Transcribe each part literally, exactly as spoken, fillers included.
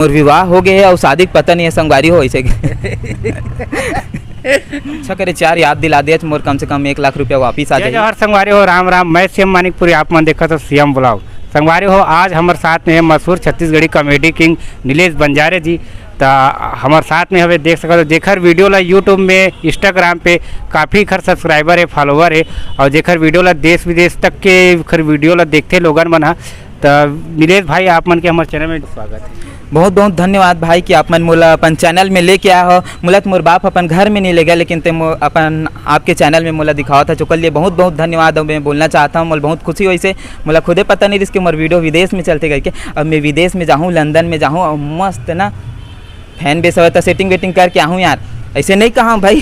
मोर विवाह हो गए हे अउ शादी के पता नहीं है संगवारी हो ऐसे। अच्छा करे चार याद दिला दे मोर, कम से कम एक लाख रुपया वापिस आ जाए। जय जोहार संगवारी हो, राम राम। मैं सीएम मानिकपुरी, आप मन देखत हो सीएम ब्लॉग। संगवारी हो, आज हमर साथ में है मशहूर छत्तीसगढ़ी कॉमेडी किंग नीलेश बंजारे जी। त हमर साथ में हवे, देख सकत हो, जेखर वीडियो ला YouTube में, Instagram पे काफ़ी खर सब्सक्राइबर है, फॉलोअर है, और जेखर वीडियो ला देश विदेश तक के खर वीडियो ला देखते लोगन मन ह। त नीलेश भाई, आप मन के हमर चैनल में स्वागत है। बहुत बहुत धन्यवाद भाई कि आप मन मोला अपन चैनल में लेके आए हो। मोला तो मोर बाप अपन घर में नहीं ले गया, लेकिन ते मो-, अपन आपके चैनल में मोला दिखावत है, ओकर लिए बहुत बहुत धन्यवाद। और मैं बोलना चाहता हूँ, मोला बहुत खुशी होइसे। मोला खुदे पता नहीं रिस कि मोर वीडियो विदेश में चलते करके। अब मैं विदेश में जाहूँ, लंदन में जाहूँ और मस्त ना फैन बेस होता सेटिंग वेटिंग करके आहूँ यार, ऐसे नहीं कहा भाई।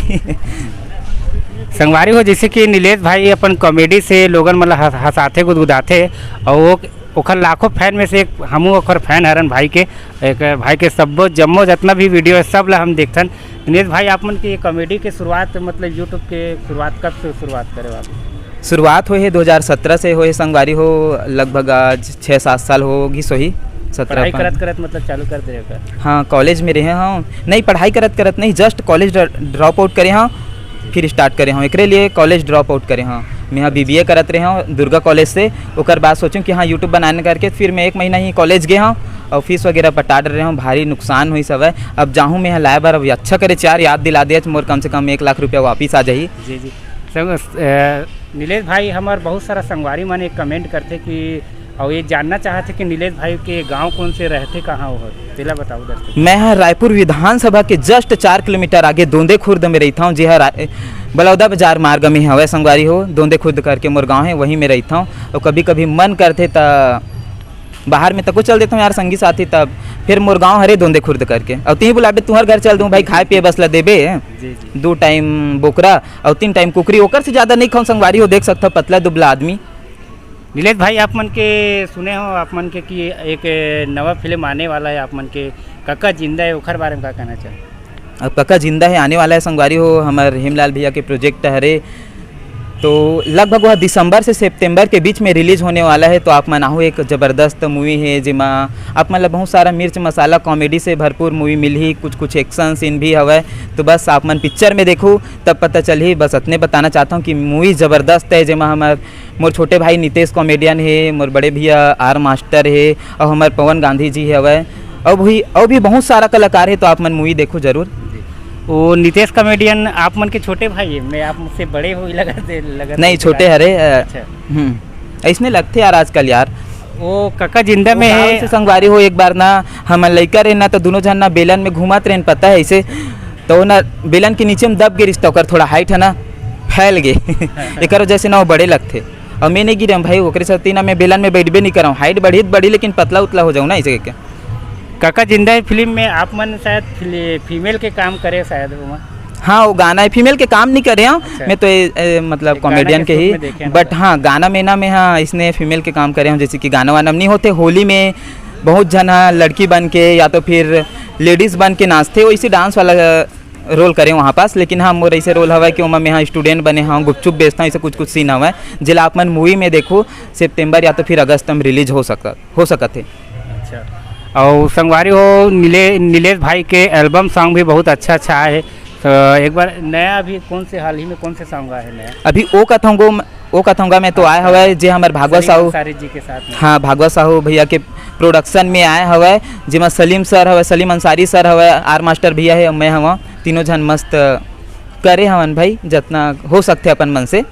संगवारी हो, जैसे कि नीलेश भाई अपन कॉमेडी से लोगन मन ला हंस-, हंसाथे गुदगुदाथे, और वो ओखर लाखों फैन में से एक, हमू ओखर फैन हरन भाई के। एक भाई के सब्बो जम्मो जितना भी वीडियो है, सब ला हम देखथन। दिनेश भाई, आप मन के कॉमेडी के शुरुआत, मतलब YouTube के शुरुआत कब से शुरुआत करे वाले? शुरुआत होए हे दो हज़ार सत्रह से होए हे संगवारी हो, लगभग आज छः सात साल हो गिस होही। सत्रह पढ़ाई करत करत मतलब चालू कर दे का? हाँ, कॉलेज में रहे हूँ। नहीं, पढ़ाई करत करत नहीं, जस्ट कॉलेज ड्रॉप आउट करे हूँ, फिर स्टार्ट करे हूँ। एकरे लिए कॉलेज ड्रॉप आउट करे हूँ। मैं यहाँ बीबीए करत रहे हूँ दुर्गा कॉलेज से। ओकर बाद सोचूँ कि हाँ, YouTube बनाने करके फिर मैं एक महीना ही कॉलेज गए हूँ और फीस वगैरह पटा डरे हूँ। भारी नुकसान हुई सब है। अब जाहूँ मैं यहाँ लाए बर, अब अच्छा करे चार याद दिला दे मोर, कम से कम एक लाख रुपया वापिस आ जाही। जी जी। संग-, अ, नीलेश भाई, हमर बहुत सारा संगवारी मन एक कमेंट करथे कि, अउ ये जानना चाहथे कि नीलेश भाई के गांव कौन से, रहथे कहाँ हो, तेला बताओ दर्शक। मैं ह रायपुर विधानसभा के जस्ट चार किलोमीटर आगे दोंदे खुर्द में रहिता हूँ, जे ह रा-, बलौदा बाजार मार्ग में हवय संगवारी हो। दोंदे खुर्द करके मोर गांव है, वहीं में रहिता हूँ। और कभी कभी मन करथे त बाहर में तको चल देता हूँ यार संगी साथी, तब फिर मोर गांव हरे दोंदे खुर्द करके। और तीन बुलाबे तुहर घर चल दूँ भाई, खाए पिए बस ला देबे। जी जी। दो टाइम बोकरा और तीन टाइम कुकरी, ओकर से ज्यादा नहीं खाऊं संगवारी हो, देख सकता पतला दुबला आदमी। नीलेश भाई, आप मन के सुने हो, आप मन के कि एक नवा फिल्म आने वाला है आप मन के, कका जिंदा है, ओखर बारे में का कहना चाहे? अब कका जिंदा है आने वाला है संगवारी हो, हमर हेमलाल भैया के प्रोजेक्ट हरे। तो लगभग वह दिसंबर से सितंबर के बीच में रिलीज होने वाला है। तो आप मन आहू, एक जबरदस्त मूवी है, जेमा आप मन ला बहुत सारा मिर्च मसाला कॉमेडी से भरपूर मूवी मिलही, कुछ कुछ एक्शन सीन भी हवय। तो बस आप मन पिक्चर में देखू, तब पता चलही। बस अतने बताना चाहता हूँ कि मूवी जबरदस्त है, जेमा हमर मोर छोटे भाई नितेश कॉमेडियन हे, मोर बड़े भैया आर मास्टर हे, और हमर पवन गांधी जी हवय, और भी, और भी बहुत सारा कलाकार हे। तो आप मन मूवी देखो जरूर। वो नितेश कॉमेडियन आप मन के छोटे भाई है, मैं आप मुझसे बड़े हो लगा दे, लगा नहीं, दे छोटे लगा। हरे, अ, अच्छा। हम्म, ऐसने लगथे यार आजकल यार। वो कका जिंदा वो में गाँव है। से संगवारी हो, एक बार ना हमन लइका रहे ना, तो दोनों झन ना बेलन में घूमत रहे, पता है ऐसे, तो वो ना बेलन के नीचे में दब गे रिस त, ओकर थोड़ा हाइट है ना, फैल गे। एकर वजह से ना वो बड़े लगथे। और मैं नहीं गिरे भाई, ओकरे साथ ना मैं बेलन में बैठबे नहीं कराऊँ, हाइट बढ़ी त बढ़ी, लेकिन पतला उतला हो जाऊँ ना, ऐसे करके। काका जिंदा है फिल्म में आप मन शायद फीमेल के काम करे शायद ओमा। हाँ, वो गाना है, फीमेल के काम नहीं करे हूँ। अच्छा। मैं तो ए, ए, मतलब एक गाना कॉमेडियन के के shoot ही, में देखे हैं बट मतलब। हाँ, गाना में ना मैं, हाँ, इसने फीमेल के काम करे हूँ, जैसे कि गाना वाना में नहीं होते, होली में बहुत झन हा लड़की बन के या तो फिर लेडीज बन के नाचथे, वैसे डांस वाला रोल करे वहाँ पास। लेकिन हाँ, मोर ऐसे रोल हवय कि ओमा मैं हाँ स्टूडेंट बने हूँ, गुपचुप बेचता हूँ, ऐसे कुछ कुछ सीन हवय, जेला आप मन मूवी में देखो। सितंबर या तो फिर अगस्त में रिलीज हो सकत, हो सकत है। अच्छा। और संगवारी हो, नीले-, नीलेश भाई के एल्बम सॉन्ग भी बहुत अच्छा अच्छा आए है। तो एक बार नया अभी कौन से, हाल ही में कौन से सॉन्ग आए हैं नया? अभी ओ कथंगो म-, ओ कथंगा में तो आए अच्छा। हवय, जे हमर भागवत सलीम साहू, अंसारी जी के साथ में। हाँ, भागवत साहू भैया के प्रोडक्शन में आए हवय, जेमा सलीम सर हवय, सलीम अंसारी सर हवय, आर मास्टर भैया है, मैं हवं, तीनों झन मस्त करे हवन भाई, जतना हो सकथे अपन मन से।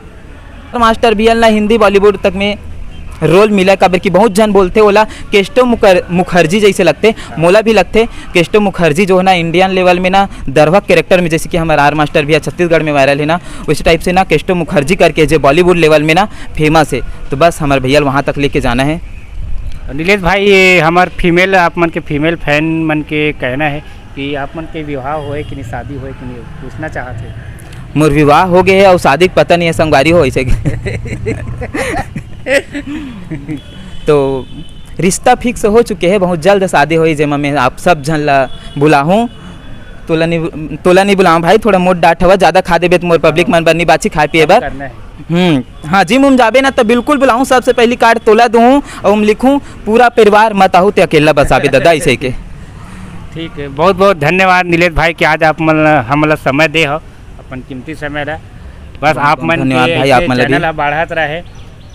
मास्टर भैया ला हिंदी बॉलीवुड तक में रोल मिला, काबर कि बहुत झन बोलथे ओला केस्टो मुखर-, मुखर्जी जैसे लगथे, मोला भी लगथे। केस्टो मुखर्जी जो है ना, इंडियन लेवल में ना दरभक कैरेक्टर में, जैसे कि हमारे आर मास्टर भैया छत्तीसगढ़ में वायरल है ना, उसी टाइप से ना केस्टो मुखर्जी करके जो बॉलीवुड लेवल में ना फेमस है। तो बस हमारे भैया वहाँ तक लेके जाना है। नीलेश भाई, ये हमार फीमेल, आप मन के फीमेल फैन मन के कहना है कि आप मन के विवाह होए कि नहीं, शादी होए कि नहीं, पूछना चाहत हे। मोर विवाह हो गए है और शादी के पता नहीं है, संगवारी हो ऐसे। तो रिश्ता फिक्स हो चुके है, बहुत जल्द शादी होई, जेमा मैं आप सब झन ला बुलाहूँ। तोला नहीं, तोला नहीं बुलाऊँ भाई, थोड़ा मोट डांट हवा, ज्यादा खा देबे तो मोर पब्लिक मन बर नहीं बाची खाए पिए बर। करना है। हम्म, हाँ, जिम उम जाबे ना तो बिल्कुल बुलाऊँ, सबसे पहली कार्ड तोला दूँ और हम लिखूँ, पूरा परिवार मत आहू, ते अकेला बसाबे दादा, ऐसे के। ठीक है, बहुत बहुत धन्यवाद नीलेश भाई कि आज आप मन ल, हमन ला समय दे हो, अपन कीमती समय ला। बस बहुत आप बहुत मन धन्यवाद के भाई, आप ऐसे मन ला भी। Channel ह बढ़त रहे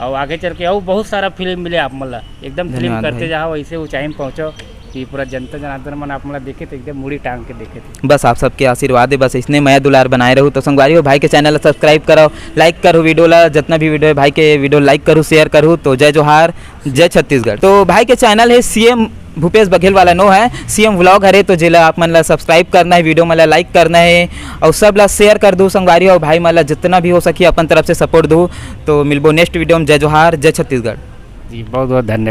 और आगे चल के और बहुत सारा फिल्म मिले आप मन ला, एकदम फिल्म धन्यवाद करते भाई। जाओ, ऐसे ऊंचाई में पहुंचो कि पूरा जनता जनार्दन मन आप मन ला देखे तो एकदम मुड़ी टांग के देखे थे। बस आप सबके आशीर्वाद है, बस इसने मया दुलार बनाए रहू। तो संगवारी हो, भाई के channel ला subscribe करो, like करो video ला, जितना भी video है भाई के video like करू, share करू। तो जय जोहार, जय छत्तीसगढ़। तो भाई के channel है सीएम भूपेश बघेल वाला नो है, सीएम vlog हरे, तो जेला आप मन ला subscribe करना है, video मन ला like करना है और सब ला share कर दू संगवारी हो। भाई मन ला जितना भी हो सकी अपन तरफ से support दू। तो मिलबो next video में। जय जोहार, जय छत्तीसगढ़। जी, बहुत बहुत धन्यवाद।